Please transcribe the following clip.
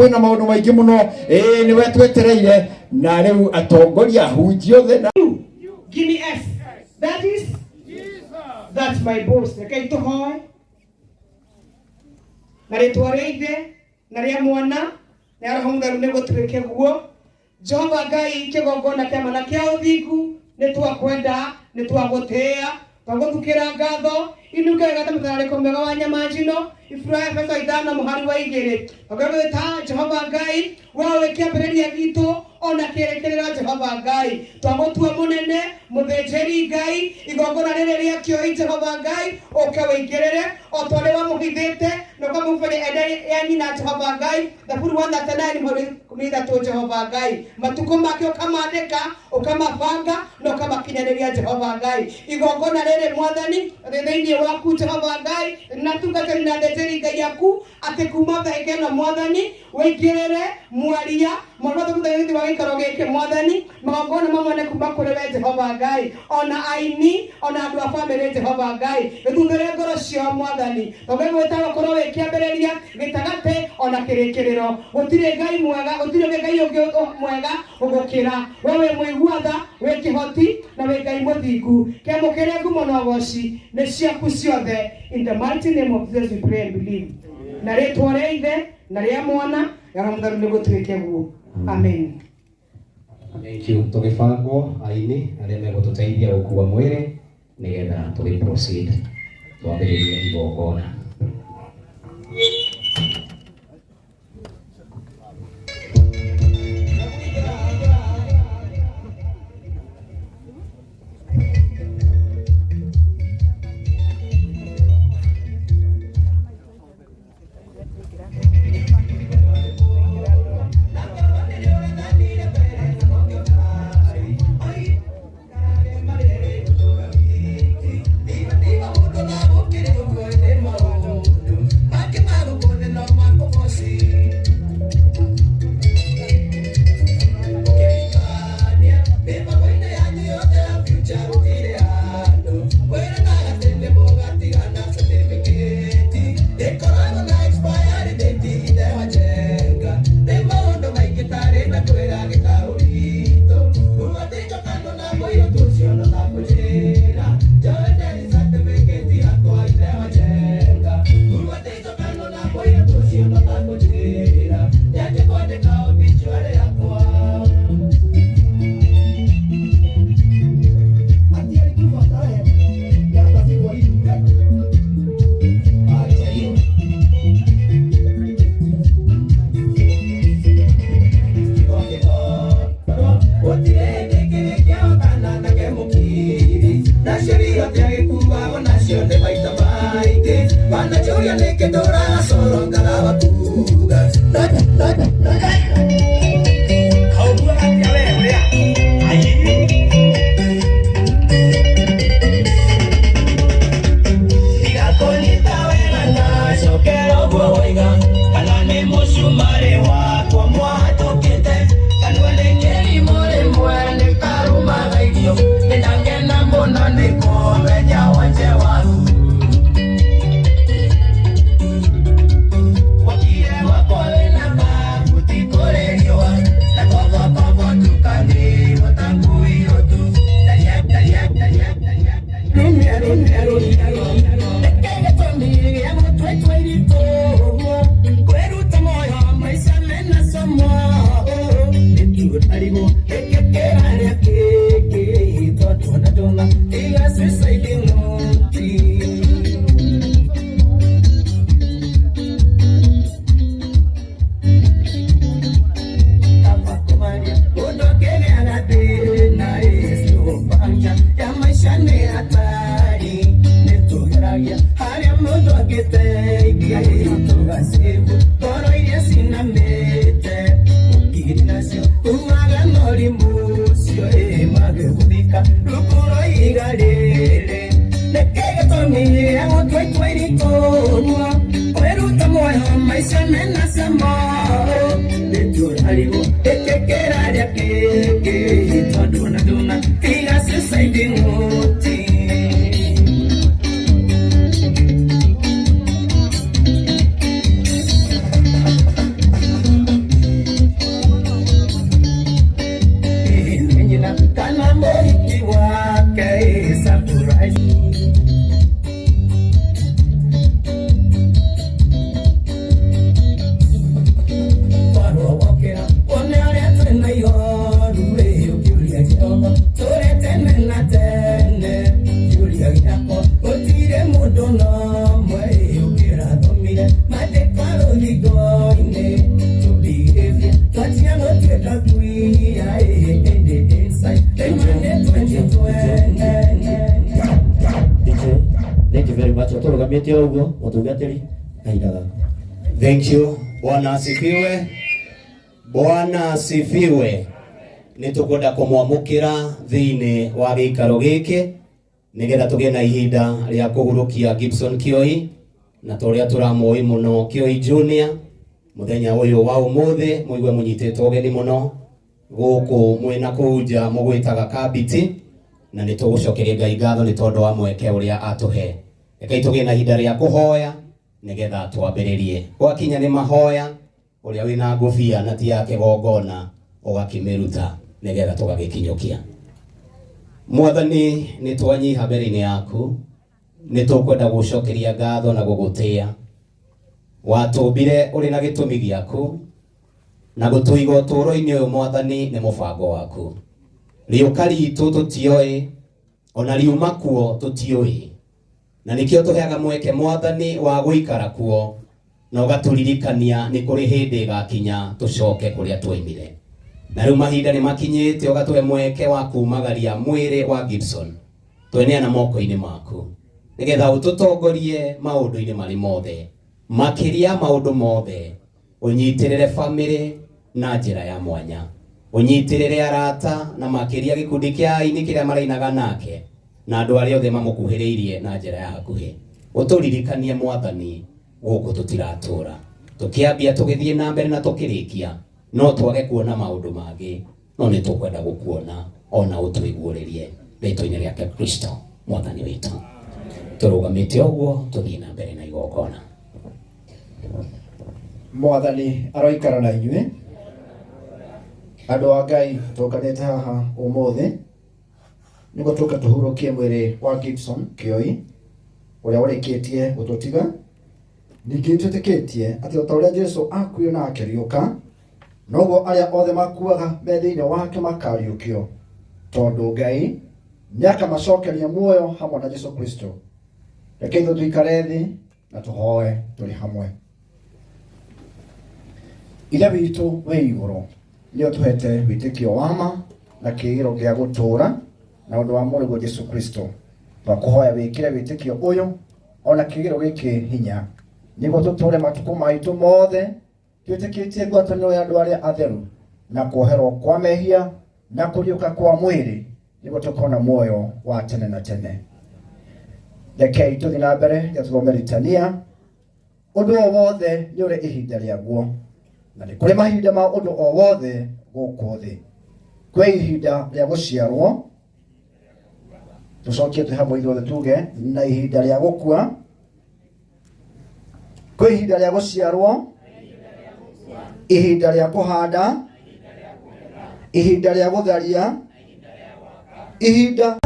Kwĩna maũndũ maingĩ mũno, ĩĩ nĩwe twetereire na rĩu atongoria ahunjia othe na Give me S. That is? That's my boss. Rekei tũhoe. Na rĩtwa rĩa Ithe na rĩa Mwana na rĩa Roho Mũtheru nĩ gũtuĩke guo. Jehova Ngai kĩgongona kĩa ma na kĩa ũthingu nĩ twakwenda nĩ twagũtĩĩa twagũthukĩra ngatho inunge wega ta mũtararĩko mwega wa nyama njino. Ibura ya Efeso 5 mũhari wa 2 twagwĩta Jehova Ngai wewe kĩambĩrĩria gitũ ona kĩrĩkĩrĩro. Jehova Ngai twagũtua mũnene mũthĩnjĩri Ngai igongona rĩrĩ rĩa kĩoi. Jehova Ngai ũke wĩingĩrĩre o ta ũrĩa wamũhithĩte na ũkamũbenya enda ya nyina. Jehova Ngai Thaburi 139 mũhari 13 Jehova Ngai matukũ make ũkamandĩka ũkamabanga na ũkamakinyanĩria. Jehova Ngai igongona rĩrĩ Mwathani rĩ thĩinĩ waku. Jehova Ngai na tungatĩri na thĩnjĩri Ngai aku atĩ kuma thaika ĩno Mwathani wĩingĩrĩre mwaria mwana thĩinĩ wa gĩikaro gĩkĩ. Mwathani magongona mamwe kuma kũrĩ we Jehova Ngai ona aini ona andũ a bamĩrĩ. Jehova Ngai gĩthuthĩre ngoro ciao. Mwathani tondũ gwĩtagwo korwo wĩ kĩambĩrĩria gĩtagatĩ ona kĩrĩkĩrĩro gũtirĩ Ngai mwega gũtirĩ ũngĩ Ngai ũngĩ mwega gũgũkĩra we. Wĩ mũigua tha, wĩ kĩhoti na wĩ Ngai mũthingu. Kĩamũkĩre ngumo na ũgoci nĩ ciaku ciothe. In the mighty name of Jesus we pray and believe. Na rĩtwa rĩa Ithe na rĩa Mwana na Roho Mũtheru nĩ gũtuĩke guo. Amen. Thank you. Tũgĩbangwo aini arĩa megũtũteithia gũkua mwĩrĩ nĩgetha tũgĩ proceed twambĩrĩrie igongona. Tũrũgamĩte o ũguo mũtungatĩri kahinda gaku. Thank you. Bwana asifiwe. Bwana asifiwe. Nĩ tũkwenda kũmwamũkĩra thĩinĩ wa gĩikaro gĩkĩ nĩgetha tũgĩe na ihinda rĩa kũhurũkia Gibson Kioi na ta ũrĩa tũramũĩ mũno Kioi Junior. Mũthenya ũyũ wa ũmũthĩ mũigue mũnyitĩtwo ũgeni mũno gũkũ mwĩna kũu nja mũgwĩtaga Kabiti, na nĩ tũgũcokeria Ngai ngatho nĩ tondũ wa mweke ũrĩa atũhe. Rekei tũgĩe na ihinda rĩa kũhoya nĩgetha twambĩrĩrie. Gwakinya nĩ mahoya, ũrĩa wĩna ngũbia na ti ya kĩgongona ũgakĩmĩruta nĩgetha tũgagĩkinyũkia. Mwathani, nĩ twanyiha mbere-inĩ yaku, nĩ tũkwenda gũcokeria ngatho na gũgũtĩa. Watũmbire ũrĩ na gĩtũmi gĩaku na gũtũiga ũtũũro-inĩ ũyũ Mwathani nĩ mũbango waku. Rĩũka ritũ tũtioĩ, ona riuma kuo tũtiũĩ, na nĩkĩo tũheaga mweke Mwathani wa gũikara kuo na ũgatũririkania nĩ kũrĩ hĩndĩ ĩgakinya tũcoke kũrĩa twaimire. Na rĩu mahinda nĩ makinyĩte ũgatũhe mweke wa kumagaria mwĩrĩ wa Gibson tweneana moko-inĩ maku nĩgetha ũtũtongorie maũndũ-inĩ marĩ mothe, makĩria maũndũ mothe ũnyitĩrĩre famĩlĩ na njĩra ya mwanya, ũnyitĩrĩre arata na makĩria gĩkundi kĩa aini kĩrĩa marainaga nake na andũ arĩa othe mamũkuhĩrĩirie na njĩra ya hakuhĩ. Ũtũririkanie Mwathani gũkũ tũtiratũra, tũkĩambia tũgĩthiĩ na mbere na tũkĩrĩkia no twage kuona maũndũ mangĩ, no nĩ tũkwenda gũkuona ona ũtũiguũrĩrie rĩtwa-inĩ rĩake Kristo Mwathani witũ. Tũrũgamĩte ũguo tũthiĩ na mbere na igongona. Mwathani aroikara na inyuĩ. Andũ a Ngai tũnganĩte haha ũmũthĩ nĩguo tũke tũhurũkie mwĩrĩ wa Gibson Kioi ũrĩa ũrĩkĩtie gũtũtiga. Ningĩ twĩtĩkĩtie atĩ o ta ũrĩa Jesũ akuire na akĩriũka, noguo arĩa othe makuaga me thĩinĩ wake makariũkio, tondũ Ngai nĩakamacokeria muoyo hamwe na Jesũ Kristo. Reke ithuĩ tũikare thĩ na tũhoe tũrĩ hamwe. Ithe witũ wĩ igũrũ, nĩ ũtũhete wĩtĩkio wa ma na kĩĩrĩgĩrĩro gĩa gũtũũra na ũndũ wa mũrũguo Jesũ Kristo. Twakũhoya wĩkĩre wĩtĩkio ũyũ ona kĩĩrĩgĩrĩro gĩkĩ hinya, nĩguo tũtũũre matukũ maitũ mothe twĩtĩkĩtie ngwatanĩro ya andũ arĩa atheru na kuoherwo kwa mehia na kũriũka kwa mwĩrĩ, nĩguo tũkona muoyo wa tene na tene. Rekei tũthiĩ na mbere ya tũthome ritania. Ũndũ o wothe nĩ ũrĩ ihinda rĩaguo, na nĩ kũrĩ mahinda ma ũndũ o wothe gũkũ thĩ. Kwĩ ihinda rĩa gũciarwo, tũcokie twĩ hamwe ithuothe tuge, na ihinda rĩa gũkua. Kwĩ ihinda rĩa gũciarwo, ihinda rĩa kũhanda, ihinda rĩa gũtharia, ihinda.